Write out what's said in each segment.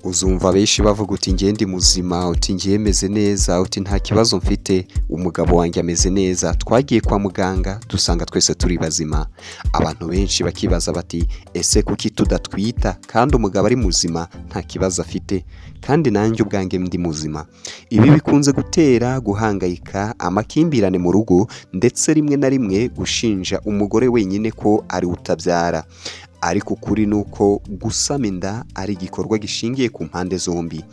Uzumva benshi bavuga uti: "Njye ndi muzima," uti: "Njye meze neza," uti: "Nta kibazo mfite, umugabo wanjye ameze neza, twagiye kwa muganga dusanga twese turi bazima." Abantu benshi bakibaza bati: "Ese kuki tudatwita kandi umugabo ari muzima, nta kibazo afite, kandi nanjye ubwanjye ndi muzima?" Ibi bikunze gutera guhangayika, amakimbirane mu rugo, ndetse rimwe na rimwe gushinja umugore wenyine ko ari we utabyara. Ariko ukuri ni uko gusama inda ari igikorwa gishingiye ku mpande zombi,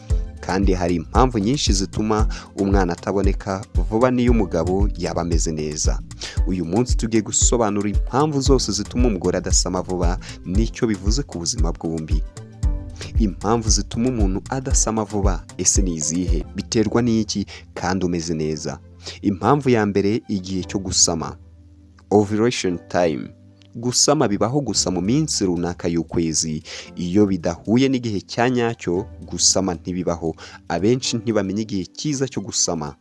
kandi hari impamvu nyinshi zituma umwana ataboneka vuba n'iyo umugabo yaba ameze neza. Uyu munsi tugiye gusobanura impamvu zose zituma umugore adasama vuba n'icyo bivuze ku buzima bwombi. Impamvu zituma umuntu adasama vuba, ese ni izihe? Biterwa n'iki kandi umeze neza? Impamvu ya mbere: igihe cyo gusama, ovulation time. Gusama bibaho gusa mu minsi runaka y'ukwezi. Iyo bidahuye n'igihe cya nyacyo, gusama ntibibaho. Abenshi ntibamenya igihe cyiza cyo gusama.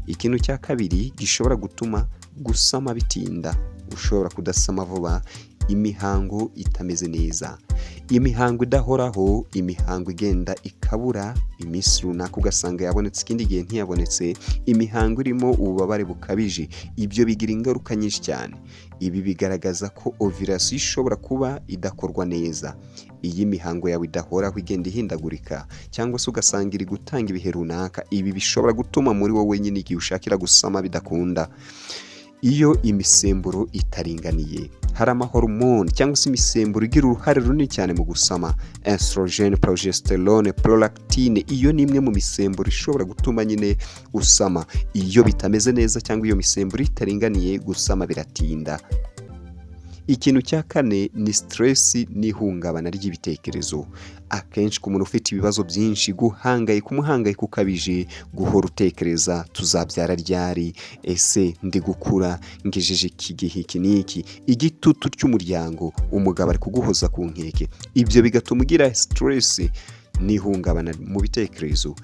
Ikintu cya kabiri gishobora gutuma gusama bitinda, ushobora kudasama vuba: imihango itameze neza, imihango idahoraho, imihango igenda ikabura iminsi runaka, ugasanga yabonetse, ikindi gihe ntiyabonetse, imihango irimo ububabare bukabije. Ibyo bigira ingaruka nyinshi cyane. Ibi bigaragaza ko ovulation ishobora kuba idakorwa neza. Iyo imihango yawe idahoraho, igenda ihindagurika, cyangwa se ugasanga iri gutanga ibihe runaka, ibi bishobora gutuma muri wowe nyine igihe ushakira gusama bidakunda. Iyo imisemburo itaringaniye, hari amahormone cyangwa se imisemburo igira uruhare runini cyane mu gusama: estrogen, progesterone, prolactine. Iyo ni imwe mu misemburo ishobora gutuma nyine usama. Iyo bitameze neza cyangwa iyo misemburo itaringaniye, gusama biratinda. Ikintu cya kane ni stress n'ihungabana ry'ibitekerezo. Akenshi ku muntu ufite ibibazo byinshi, guhangayika, umuhangayiko ukabije, guhora utekereza: "Tuzabyara ryari? Ese ndi gukura, ngejeje iki gihe iki n'iki?" Igitutu cy'umuryango, umugabo ari kuguhoza ku nkeke, ibyo bigatuma ugira stress n'ihungabana mu bitekerezo.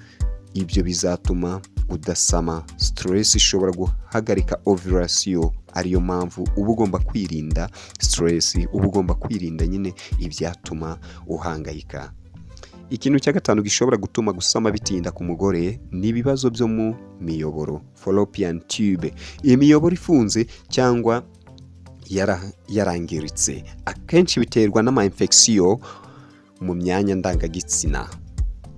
Ibyo bizatuma udasama. Stress ishobora guhagarika ovulation, ariyo mpamvu uba ugomba kwirinda stress, uba ugomba kwirinda nyine ibyatuma uhangayika. Ikintu cya gatanu gishobora gutuma gusama bitinda ku mugore ni ibibazo byo mu miyoboro, fallopian tube, imiyoboro ifunze cyangwa yarangiritse. Akenshi biterwa n'ama infection mu myanya ndangagitsina.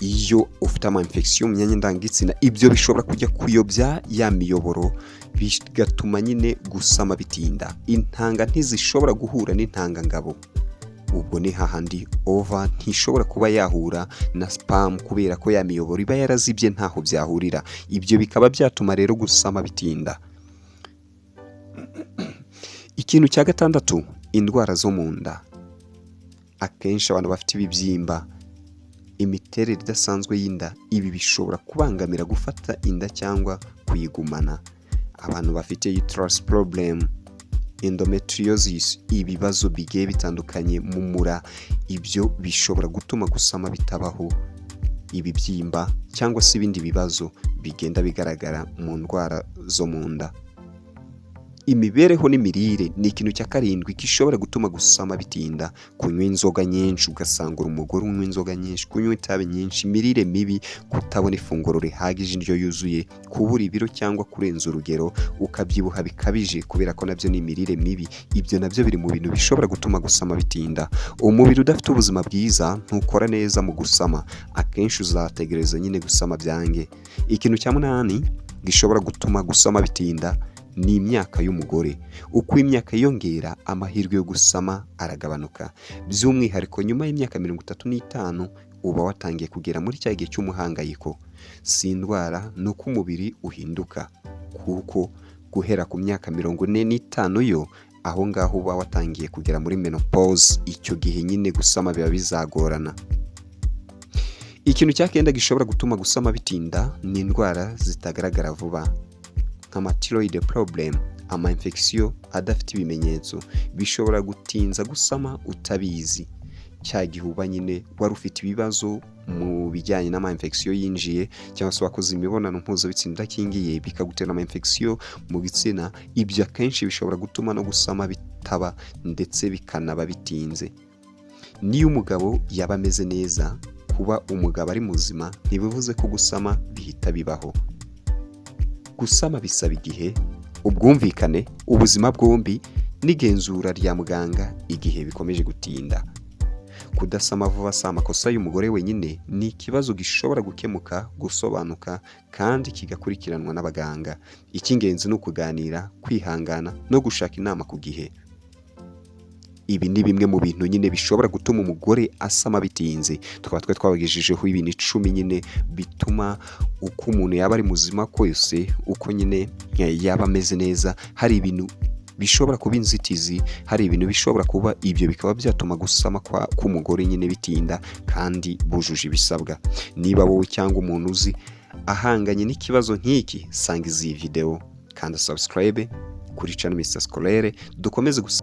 Iyo ufite ama infection mu myanya ndangagitsina, ibyo bishobora kujya kuyobya ya miyoboro, bigatuma nyine gusama bitinda. Intanga ntizishobora guhura n'intangangabo. Ubwo ni hahandi ova ntishobora kuba yahura na sperm, kubera ko ya miyoboro iba yarazibye, ntaho byahurira. Ibyo bikaba byatuma rero gusama bitinda. Ikintu cya gatandatu: indwara zo mu nda. Akenshi abantu bafite ibibyimba, imiterere idasanzwe y'inda, ibi bishobora kubangamira gufata inda cyangwa kuyigumana. Abantu bafite uterus problem, endometriosis, ibibazo bigiye bitandukanye mu mura, ibyo bishobora gutuma gusama bitabaho. Ibibyimba cyangwa se ibindi bibazo bigenda bigaragara mu ndwara zo mu nda. Imibereho n'imirire ni ikintu cya karindwi gishobora gutuma gusama bitinda. Kunywa inzoga nyinshi, ugasanga uri umugore unywa inzoga nyinshi, kunywa itabi nyinshi, imirire mibi, kutabona ifunguro rihagije, indyo yuzuye, kubura ibiro cyangwa kurenza urugero, ukabyibuha bikabije, kubera ko nabyo ni imirire mibi. Ibyo nabyo biri mu bintu bishobora gutuma gusama bitinda. Umubiri udafite ubuzima bwiza ntukora neza mu gusama. Akenshi uzategereza nyine gusama byange. Ikintu cya munani gishobora gutuma gusama bitinda ni imyaka y'umugore. Uko imyaka yiyongera, amahirwe yo gusama aragabanuka. By'umwihariko nyuma y'imyaka 35, uba watangiye kugera muri cya gihe cy'umuhangayiko. Si indwara, ni uko umubiri uhinduka, kuko guhera ku myaka 45 yo aho ngaho uba watangiye kugera muri menopause. Icyo gihe nyine gusama biba bizagorana. Ikintu cya kenda gishobora gutuma gusama bitinda ni indwara zitagaragara vuba, nk'ama thyroid problem, ama infection adafite ibimenyetso bishobora gutinza gusama utabizi. Cya gihe uba nyine wari ufite ibibazo mu bijyanye n'ama infection yinjiye, cyangwa se wakoze imibonano mpuzabitsina idakingiye, bikagutera ama infection mu gitsina, ibyo akenshi bishobora gutuma no gusama bitaba, ndetse bikanaba bitinze. Niyo umugabo yaba ameze neza, kuba Kuba umugabo ari muzima ntibivuze ko gusama bihita bibaho. Gusama bisaba igihe, ubwumvikane, ubuzima bwombi n'igenzura rya muganga igihe bikomeje gutinda. Kudasama vuba si amakosa y'umugore wenyine, ni ikibazo gishobora gukemuka, gusobanuka kandi kigakurikiranwa n'abaganga. Icy'ingenzi ni ukuganira, kwihangana no gushaka inama ku gihe. Ibi ni bimwe mu bintu nyine bishobora gutuma umugore asama bitinze. Tukaba twe twabagejejeho ibintu 10 nyine bituma uko umuntu yaba ari muzima kose, uko nyine yaba ameze neza, hari ibintu bishobora kuba inzitizi, hari ibintu bishobora kuba ibyo bikaba byatuma gusama k'umugore nyine bitinda kandi bujuje ibisabwa. Niba wowe cyangwa umuntu uzi ahanganye n'ikibazo nk'iki, sangiza iyi video, kanda subscribe kuri channel Mr Scolaire, dukomeze gusa.